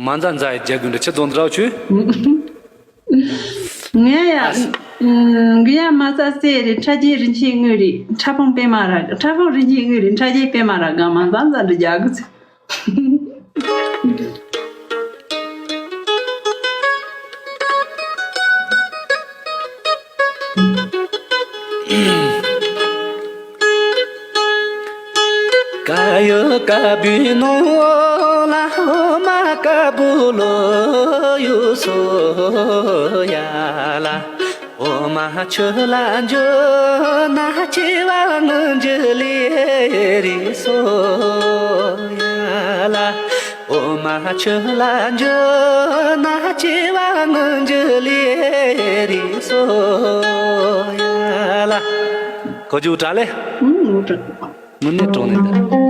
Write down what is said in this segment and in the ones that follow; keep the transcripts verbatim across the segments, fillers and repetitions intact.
མ་མཛའ་མཛའ་ཡི་རྒྱ་གུ་འདྲ་ཆེ་རྫོང་འདྲ་བ་ཆུ། ངས་ཡ། ཨ་ཤ། ཨུམ། གུ་ཡ་མ་ས་སེ་རེད། ཁྲ་རྒྱས་རིན་ཆེན་དངོས་རེད། ཁྲ་ཕུང་པད་མ་ར། ཁྲ་ཕུང་རིན་ཆེན་དངོས་རེད། ཁྲ་རྒྱས་པད་མ་ར་ག་མ་མཛའ་མཛའ་འདྲ་རྒྱ་གུ་ཚེ། དཀར་ཡོལ་དཀར་པོའི་ནང་ལ་འོ་མ་དཀར་པོ་ལོ་ཡོད་སོ་ཡ་ལ། འོ་མ་ཆུ་ལ་འཇུ་ན་ལྕི་བ་ངུ་འཇུ་ལེ་རེད་སོ་ཡ་ལ། འོ་མ་ཆུ་ལ་འཇུ་ན་ལྕི་བ་ངུ་འཇུ་ལེ་རེད་སོ་ཡ་ལ། གོ་རྒྱུ་དྲག་ལེ། ཨུམ། ངོ་དྲག་དངོས་གནས་དྲང་གནས་འདི།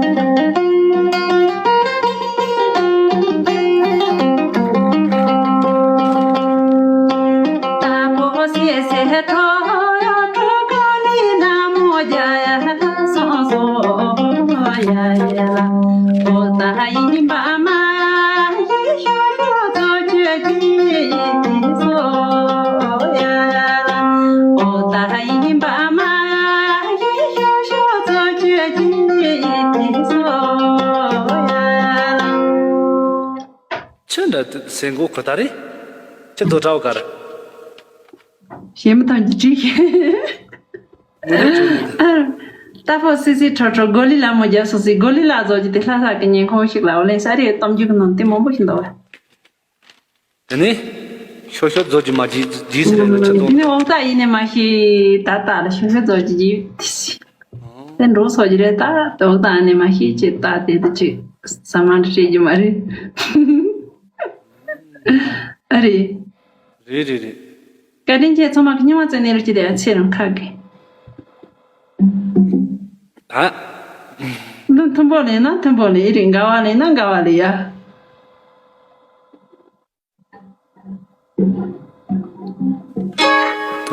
ཁྱི་འདྲ་སེང་གོ་ཁོ་ཐག་རེད། ཁྱི་རྡོ་བྲག་ག་རེད། ཞེ་མི་ཐང་གི་ཅིག་ངོ་ནས་བྱུང་ནས་འདི། རྟ་ཕོ་སི་སི་ཁྲོ་ཁྲོ་གོ་ལི་ལ་མོ་རྒྱ་སོ་སི། གོ་ལི་ལ་རྫོགས་ཀྱི་དེ་ལྷ་ས་གི་ཉིན་ཁོང་ཞིག་ལ་འོ་ལེན་ས་རེད། གཏམ་རྒྱུད་ཀྱི་ནང་དེ་མང་པོ་ཞིག་འདུག་བ། དེ་ནས་ཤོ་ཤོ་རྫོགས་ཀྱི་མ་བགྱིས་བགྱིས་ཟེར་ལ་ཆ་དེ་ནས་འོག་རྟགས་ཡིན་ནས་མ་ཤེས། ད་རྟགས་ལ་ཤོ་ཤོ་རྫོགས་ཀྱི་བགྱིས་དེ་ཤི། དེ་འགྲོ་སོགས་ཀྱི་རེད། ད་འོག་རྟགས་ནས་མ་ཤེས་ཅེས་རྟགས་དེ་དེ་ཅིག་ས་མ་འདྲ་བཤད་རྒྱུ་མ་རེད། ཨ་རེད། རེད་རེད་རེད། བཀའ་དྲིན་ཆེ། ཚང་མ་གི་སྙིང་མ་བཙན་ནས་རུ་ཅི་དེ་ཡ་ཚེ་རང་ཁ་གི། ད། འདི་མཐུན་པོ་ལེན་ན་མཐུན་པོ་ལེན་ཡི་རེད། འགལ་བ་ལེན་ན་འགལ་བ་ལེན་ཡ།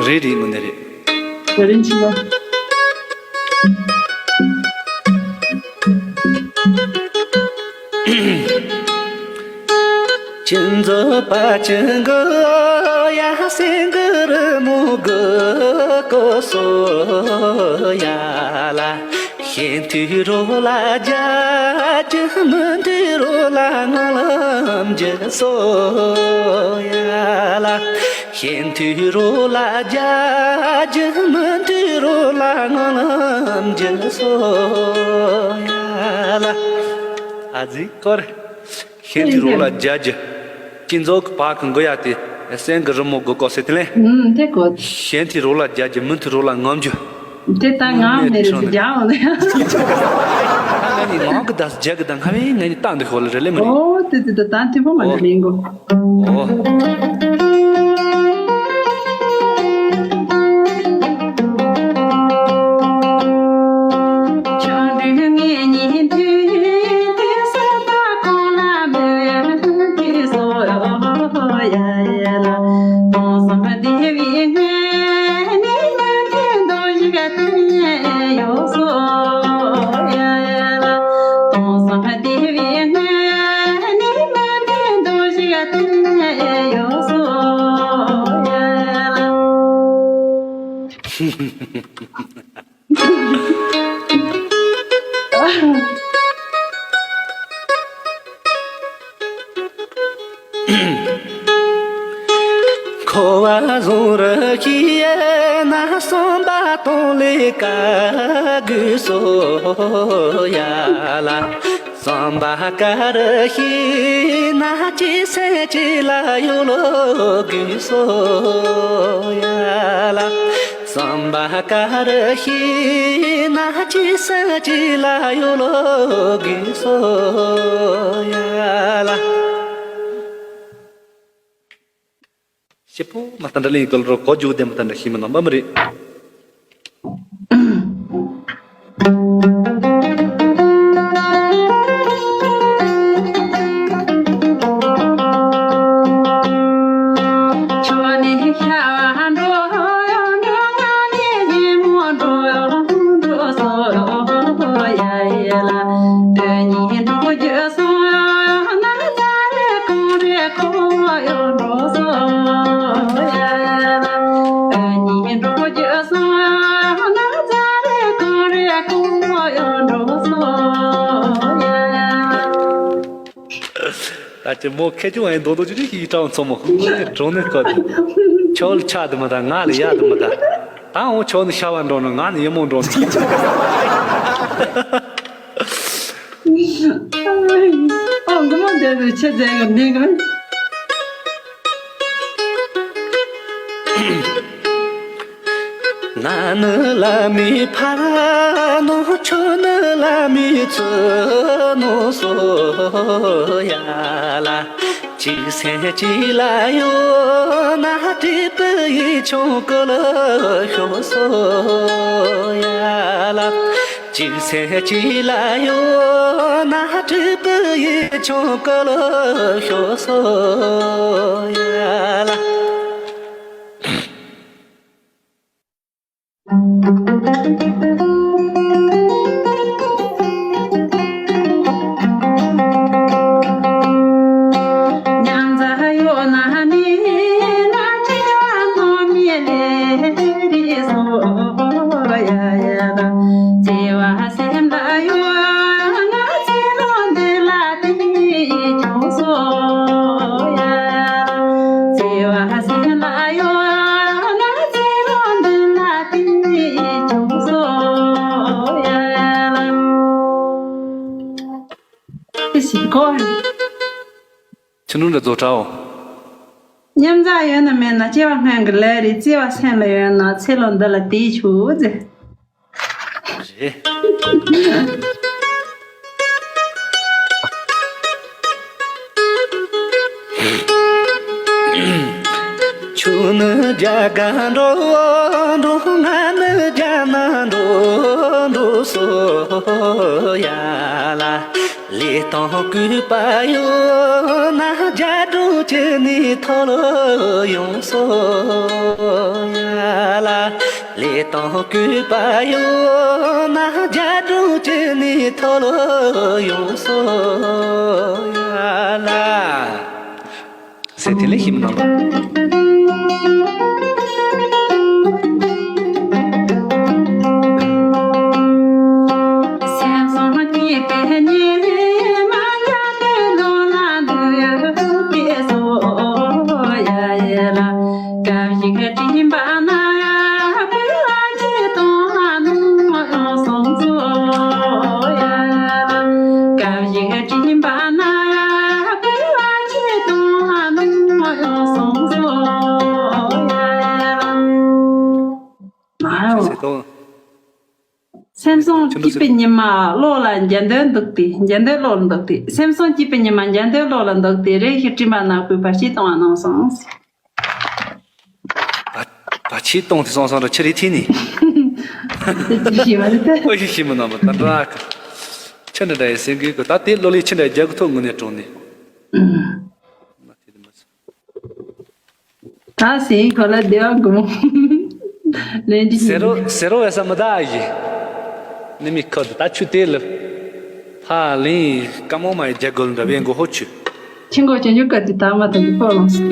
རེད་རེད། དངོས་གནས་རེད། བཀའ་དྲིན་ཆེ། ཁྱེད་ཚོ་པ་ཅིན་གོ་ཡ་སེང་གི་རི་མོ་གི་ཀོ་སོ་ཡ་ལ། ཤིན་ཏུ་རོ་ལ་རྒྱ་ཅི་མི་འདི་རོ་ལ་ང་ལམ་རྒྱུ་སོ་ཡ་ལ། ཤིན་ཏུ་རོ་ལ་རྒྱ་ཅི་མི་འདི་རོ་ལ་ང་ལམ་རྒྱུ་སོ་ཡ་ལ། ཨ་ཙི་ཀོར། ཤིན་ཏུ་རོ་ལ་རྒྱ་རྒྱུ། ཀིན་ཛོག་པ་གང་གོ་ཡ་དེ་སེང་གི་རི་མོ་གོ་ཀོ་སེ་དེ་ལེ། ཨུམ། དེ་གོ། ཤིན་ཏུ་རོ་ལ་རྒྱ་རྒྱུ་མི་ཏུ་རོ་ལ་ངམ་རྒྱུ། དེ་ད་ངམ་མེ་རེ་སི་རྒྱ་འོ་ལེ། ང་ནི་ངག་གི་ད་རྒྱ་གི་ད་ང་བས་ང་ནི་ད་འདི་ཤོ་ལ་རེ་ལེ་མི་རེ། ཨོ་དེ་དེ་ད་ད་དེ་བོ་མ་ཨོ། རེ་ལེ་གོ། ཨོ། འཁོར་བ་བཟུང་རུ་ཤེས་ན་བསམ་པ་གཏོང་ལས་དཀའ་དགོས་སོ་ཡ་ལ། བསམ་པ་དཀའ་རུ་ཤེས་ན་ཅི་སེམས་ཅི་ལ་ཡོད་ལོ་དགོས་སོ་ཡ་ལ། བསམ་པ་དཀའ་རུ་ཤེས་ན་ཅི་སེམས་ཅི་ལ་ཡོད་ལོ་དགོས་སོ་ཡ་ལ། སྐྱིད་པོ་མ་ལྟ་འདྲ་ལེན་གོལ་རོ་གོ་རྒྱུ་བདེ་མ་ལྟ་འདྲ་ཤི་མི་ནང་མ་མི་རེད། ད་ཅི་མོ་ཁེ་ཅུང་ཨེ་མདོག་མདོག་ཅི་ཅི་ཞིག་ཡིད་དྲག་ཚོ་མོ་ཁོང་ནི་གྲོང་ནི་སྐོར་ཆོ་ལ་ཆ་དུ་མ་ད་ང་ལ་ཡ་དུ་མ་ད་ད་འོ་ཆོ་ནི་ཤ་བ་འགྲོ་ནི་ང་ནི་ཡི་མོ་འགྲོ་ནི། ཨོ་མགོ་མ་འདེབས་པའི་ཆེ་ཙེ་གི་མིང་གི། ང་ནི་བླ་མའི་ཕ་ནོ། ཁྱོད་ནི་བླ་མའི་བཙུན་ནོ་སོ་ཡ་ལ། གཅིག་སེམས་གཅིག་ལ་ཡོད་ན། སྲིད་པའི་ཡིད་ཆུང་ཀུན་ལ་ཤོར་སོ་ཡ་ལ། གཅིག་སེམས་གཅིག་ལ་ཡོད་ན། སྲིད་པའི་ཡིད་ཆུང་ཀུན་ལ་ཤོར་སོ་ཡ་ལ། ཁྱི་ནུ་འདྲ་རྫོགས་གྲའོ། མཉམ་འཛག་ཡོད་ན་མེད་ན་སྐྱེ་བ་སྔོན་གྱི་ལས་རེད། བརྩེ་བ་སེམས་ལ་ཡོད་ན་ཚེ་ལོ་འདི་ལ་དེའི་ཆུ་ཟེར། རེད། ཁྱོད་ནི་རྒྱ་གར་འགྲོ་འགྲོ། ང་ནི་རྒྱ་ནག་འགྲོ་འགྲོ་སོ་ཡ་ལ། ལས་དང་གུས་པ་ཡོད་ན། རྒྱ་གྲོང་ཁྱེར་ནས་ཐོར་ཡོང་སོ་ཡ་ལ། ལས་དང་གུས་པ་ཡོད་ན། རྒྱ་གྲོང་ཁྱེར་ནས་ཐོར་ཡོང་སོ་ཡ་ལ། ཟེར་དེ་ལས་ཤིམ་ནང་དུ། སེམས་བཟང་སྐྱིད་པའི་ཉི་མ་ཡར་ལས་ལོ་ལ་འདུག་པའི་སོ་ཡ་ཡ་ལ། སྐབས་ཤིག་སྤྲིན་པ་ན་བུ་ལ་ཆེ་དང་ནུ་ཡོང་སོང་སོ་ཡ་ལ། སྐབས་ཤིག་སྤྲིན་པ་ན་བུ་ལ་ཆེ་དང་ནུ་ཡོང་སོང་སོ་ཡ་ལ། མ་ཡོང་། ཟེར་དང་། སེམས་བཟང་སྐྱིད་པའི་ཉི་མ་གློ་ལ་འཇའ་འདོད་འདུག་སྟེ། འཇའ་འདོད་གློ་ལ་འདུག་སྟེ། སེམས་བཟང་སྐྱིད་པའི་ཉི་མ་འཇའ་འདོད་གློ་ལ་འདུག་སྟེ། རེ་ཞིག་སྤྲིན་པ་ནག་པོས་བར་ཆད་གཏོང་བ་གནང་སོང་། བ་བར་ཆད་གཏོང་དེ་སོང་སོང་ར་ཆི་རེད་ཐིག་ནི། དེ་ཅི་ཞིག་མ་རེད་དེ། ཨོ་ཞིག་ཞིག་མི་ནང་མི་ད་འདྲ་གི། ཆི་འདྲ་འདྲ་ཡི་སེང་གེ་གི་ད་དེ་གློ་ལི་ཆི་འདྲ་རྒྱ་གི་ཐོག་ངུ་ནས་གྲོངས་ནི། ཨུམ། མ་ཐེ་དེ་མ་ཚོ། ད་སེང་གོ་ལ་བདེ་བ་གོ་མོ། ལན་ཅི་ཟེ་རོ་ཟེ་རོ་ཨེ་ས་མི་ད་ཨ་ཡི། ནི་མི་ཁོ་ད་ཆུ་དེ་ལ། ཧ་ལིང་ཀ་མོ་མ་ཡི་རྒྱ་གོལ་འདྲ་བའི་མགོ་ཧོ་ཆུ། ཁྱི་མགོ་ཅན་ཡུ་ཀ་དི་ད་མ་ད་ཡི་ཕོ་ལོང་སི་ཡ།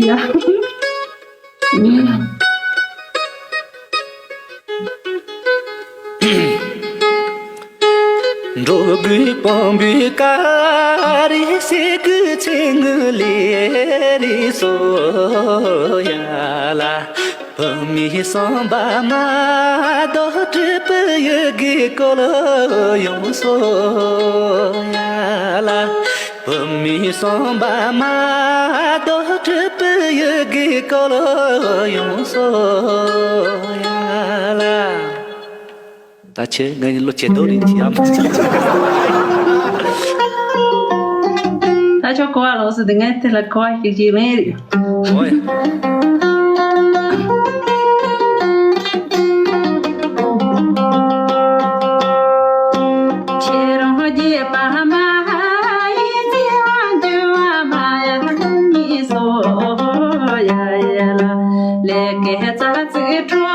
འགྲོ་དགོས་སྤོང་བའི་ཀ་རེ་སེ་གི་ཚེ་ངུ་ལེ་རེ་སོ་ཡ་ལ། བུད་མེད་བསམ་པ་མ་དོ་སྲིད་པའི་ཡི་གེ་བཀོལ་ཡོང་སོ་ཡ་ལ། བུད་མེད་བསམ་པ་མ་དོ་སྲིད་པའི་ཡི་གེ་བཀོལ་ཡོང་སོ་ཡ་ལ། ད་ཁྱེད་ངའི་བློ་ཇེ་རྡོ་རིན་གྱི་ཡ་མ། ད་ཁྱོད་གོ་བ་ལོག་སོང་དེ་ངས་དེ་ལ་གོ་བ་ཞིག་ཅིག་ལེན་རེད། ཨོ་ཡ། ལས་ཀའི་རྩ་ཚིག་འཕྲོ་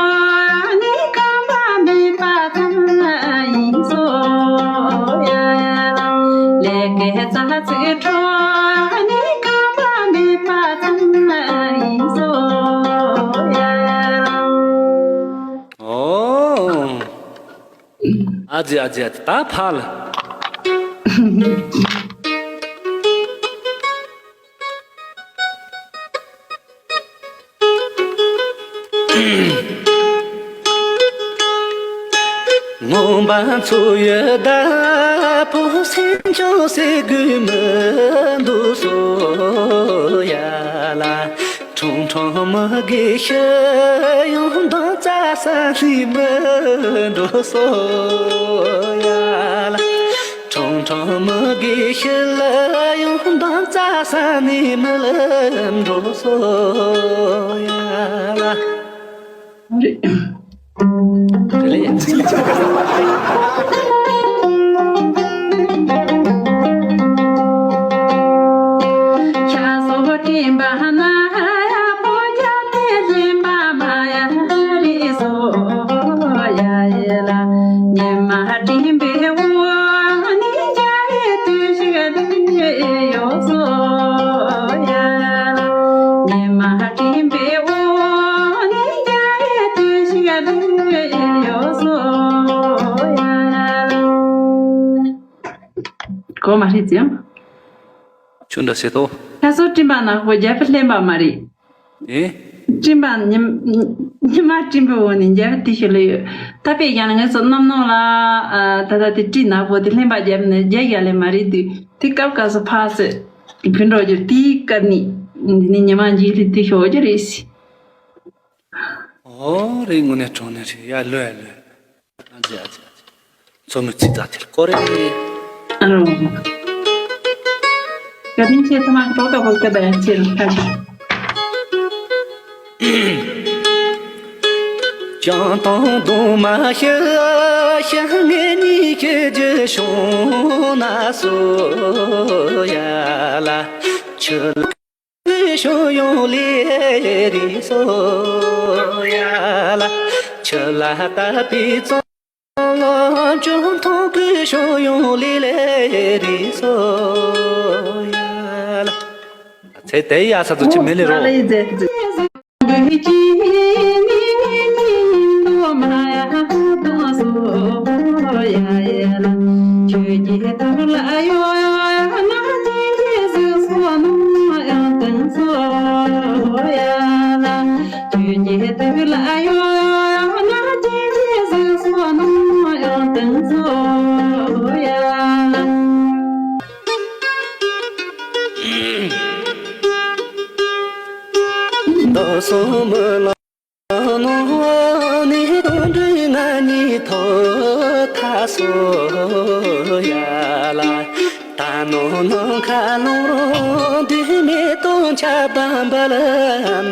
ནི་རྐང་པ་མེད་པ་ཙམ་ཡིན་སོ་ཡ། ལས་ཀའི་རྩ་ཚིག་འཕྲོ་ནི་རྐང་པ་མེད་པ་ཙམ་ཡིན་སོ་ཡ། ཨོ། ཨ་ཙི་ཨ་ཙི་ཨ་ཙི། ད་ཕར་ལ། མངོན་པ་མཚོ་ཡི་བདག་པོ་སེམས་ཀྱང་ཟད་དགོས་མི་འདུག་སོ་ཡ་ལ། ཁྲུང་ཁྲུང་མི་དགེ་ཤི་ཡང་འདང་རྩ་ས་ནས་མི་འགྲོ་སོ་ཡ་ལ། ཁྲུང་ཁྲུང་མི་དགེ་ཤི་ལ་ཡང་འདང་རྩ་ས་ནས་མི་ལ་འགྲོ་སོ་ཡ་ལ། རེད། དེ་ལས། ཤ་སོགས་སྤྲིན་པ་ན་ཡ་ཕོ་རྒྱ་དེ་སྦྱིན་པ་མ་ཡ་རི་སོ་ཡ་ཡེ་ལ། ཉི་མ་སྤྲིན་པའི་འོག་ནས་འཇའ་རིས་བསྟོད་ཞིག་བསྟོད་ཡོད་སོ་ཡ་ལ། ཉི་མ་སྤྲིན་པའི་འོག་ནས་འཇའ་རིས་བསྟོད་ཞིག་བསྟོད་ཡོད་སོ་ཡ་ལ། གོ་མ་ཧྲི་ཙམ། ཆུ་འདྲ་ཟེར་ཏོ། ལྷ་སོ་སྤྲིན་པ་ནག་པོ་རྒྱ་བོད་ལྷན་པ་མ་རེད། ཨེ། སྤྲིན་པ་ཉི་ཉི་མ་སྤྲིན་པའི་འོག་ནས་རྒྱ་བོད་དེ་ཤི་ལ་ཡོད། ད་པས་ཀྱང་ངས་སོ་གནམ་ནང་ལ་ཨ་ད་ད་དེ་སྤྲིན་ནག་པོ་དེ་ལྷན་པ་རྒྱབ་ནས་རྒྱ་རྒྱ་ལས་མ་རེད་དུས་དེ་སྐབས་སྐབས་སུ་ཕག་སེ་བུད་འགྲོ་རྒྱུ་དེའི་སྐབས་ནི་འདི་ནི་ཉི་མ་འཇིག་ལི་དེ་ཤོག་རྒྱུ་རེད་སི། ཨོ་རེད། དངོས་གནས་དྲང་གནས་རེད་ཡ། ལོས་ཡ་ལོས། ཨ་ཙི་ཨ་ཙི་ཨ་ཙི། མཚོ་མོའི་ཚིག་རྩ་དེར་སྐོར་རེ། ཨ་རོ། བཀའ་དྲིན་ཆེ། ཐ་མ་གྲོགས་དཀར་པོ་སྐད་ད་ཡང་ཆེ་རུ་ཁ་ཤས། བྱང་སྟོང་གདོང་མ་ཤི་ཤི་ངེད་གཉིས་ཀྱི་རྒྱུ་བྱུང་ན་སོ་ཡ་ལ། ཆུ་ལ་ཤོ་ཡོང་ལེ་རི་སོ་ཡ་ལ། ཆུ་ལ་ལྟ་བུའི་ཚོང་ལོ་ཅུང་མཐོང་གི་ཤོ་ཡོང་ལེ་ལེ་རི་སོ་ཡ་ལ། ཚེ་དེ་ཡ་ས་ཚོ་ཆི་མེ་ལེ་རོ། མདོ་གསུམ་ལ་ནོ་ནི་དོན་འགྲུབ་ང་གཉིས་ཐོབ་ཐག་སོ་ཡ་ལ། ད་ནོ་ནོ་ཁ་ལོང་རོ་འདི་མེ་ཏོང་ཆ་བམ་བ་ལ་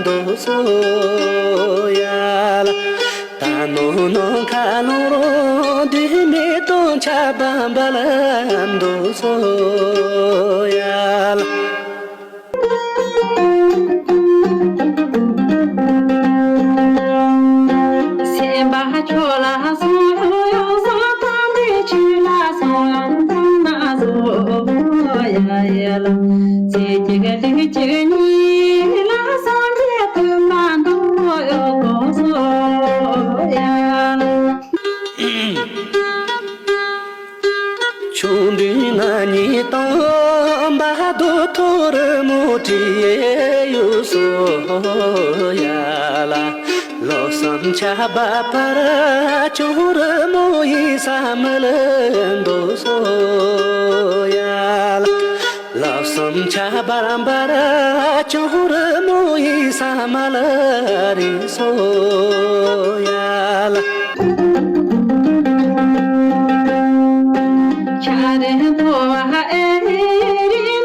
འདུག་སོ་ཡ་ལ། ད་ནོ་ནོ་ཁ་ལོང་རོ་འདི་མེ་ཏོང་ཆ་བམ་བ་ལ་འདུག་སོ་ཡ་ལ། སེམས་པ་ཁྱོད་ལ་སོང་ཡོང་སོང་། ཐང་འདི་ཆུ་ལ་སོང་ཡོང་ཐང་ན་བཟོ་ཡ་ཡ་ལ། ཚེ་གཅིག་ལུས་གཅིག་གཉིས་ལ་སངས་རྒྱས་དུ་མ་འདུག་ཡོད་གོ་སོ་ཡ་ལ། ཆུང་དུས་ང་གཉིས་དང་བར་དུ་ཐོ་རི་མོ་བྲིས་ཡོད་སོ་ཡ་ལ། ལོ་གསུམ་ཆ་བ་བར་ཆུང་རི་མོ་ཡི་ས་མ་ལ་འདུག་སོ་ཡ་ལ། ལོ་གསུམ་ཆ་བར་བར་ཆུང་རི་མོ་ཡི་ས་མ་ལ་རིང་སོ་ཡ་ལ། ཆ་རེ་མཐོ་བ་ཨེ་རི་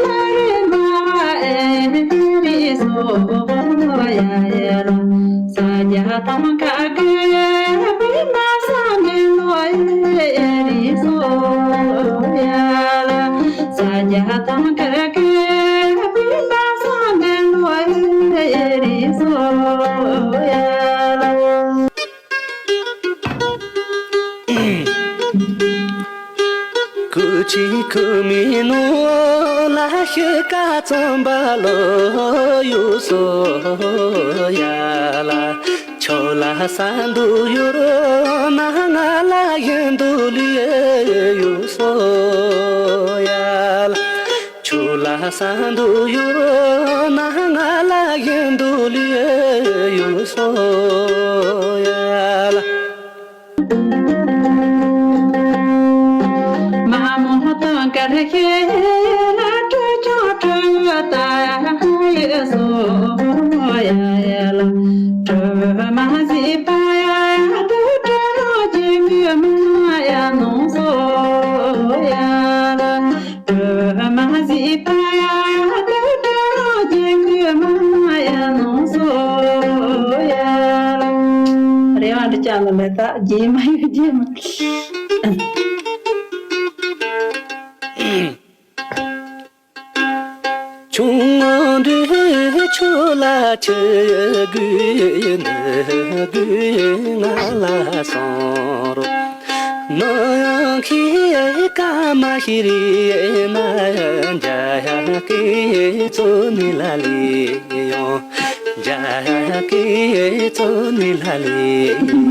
ན་རེ་མ་ཨེ་རི་སོ་ཡ་ཡ་ལ། ས་རྒྱ་ཐང་ཁ་གི་བི་མ་ས་མེ་ལོ་ཨེ་རི་སོ་ཡ་ལ། ས་རྒྱ་ཐང་ཁ་གི་བི་མ་ས་མེ་ལོ་ཨེ་རི་སོ། ཁུ་མི་ནོ་ལ་ཤི་ཀ་ཙམ་པ་ལོ་ཡོ་སོ་ཡ་ལ། ཆོ་ལ་ས་འདུ་ཡོ་ན་ང་ལ་ཡིན་འདུ་ལི་ཡོ་སོ་ཡ་ལ། ཆོ་ལ་ས་འདུ་ཡོ་ན་ང་ལ་ཡིན་འདུ་ལི་ཡོ་སོ་ཡ་ལ། རེ་བ་འདྲི་ཅག་ལ་མེད་ད་རྗེས་མ་ཡོད་རྗེས་མ། ཆུང་འདྲི་ཆུ་ལ་ཆུ་དགོས་ནི་དགོས་ང་ལ་སོང་རོགས། ནོ་ཡང་ཁི་ཀ་མ་ཤི་རི་ན་འཇའ་ཡ་ཀི་ཙོ་ནི་ལ་ལི་ཡོང་། འཇའ་ཡ་ཀི་ཙོ་ནི་ལ་ལི་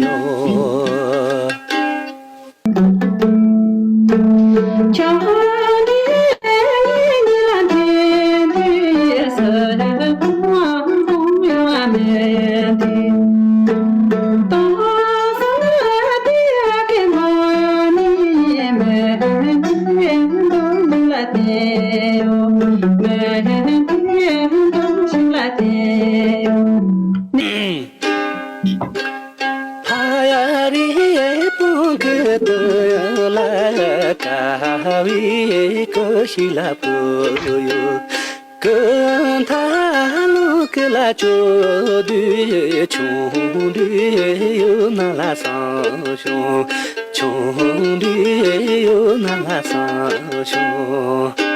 ཡོང་། ཕ་ཡ་རི་སྤུན་ཀི་ཏི་ལ་ཀ་བི་ཀི་ཤི་ལ་པུ་ཡོ། ཀི་ཐ་ལུ་ཀི་ལ་ཅོ་དུ་ཆུང་དུ་ཡོ་ན་ལ་སང་ཤོང་། ཆུང་དུ་ཡོ་ན་ལ་སང་ཤོང་།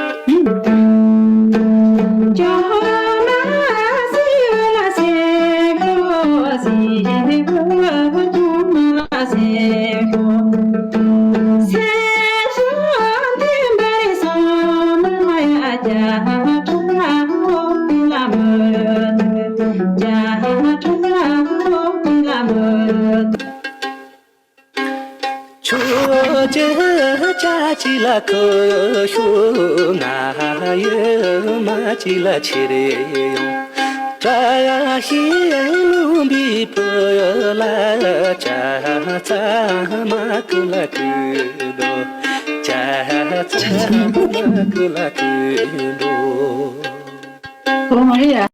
ཆོས་ཀྱི་བྱ་ཅི་ལ་ཁུ་ཤུ་ང་ཡི་མ་ཅི་ལ་ཆི་རེ་ཡོང་། བྲ་ཡ་ཤི་ལུམ་བི་ཕུ་ལ་ཅ་ཚ་མ་ཀུ་ལ་ཀུ་དོ། ཅ་ཚ་མ་ཀུ་ལ་ཀུ་དོ། ཨོ་མ་རེད་ཡ།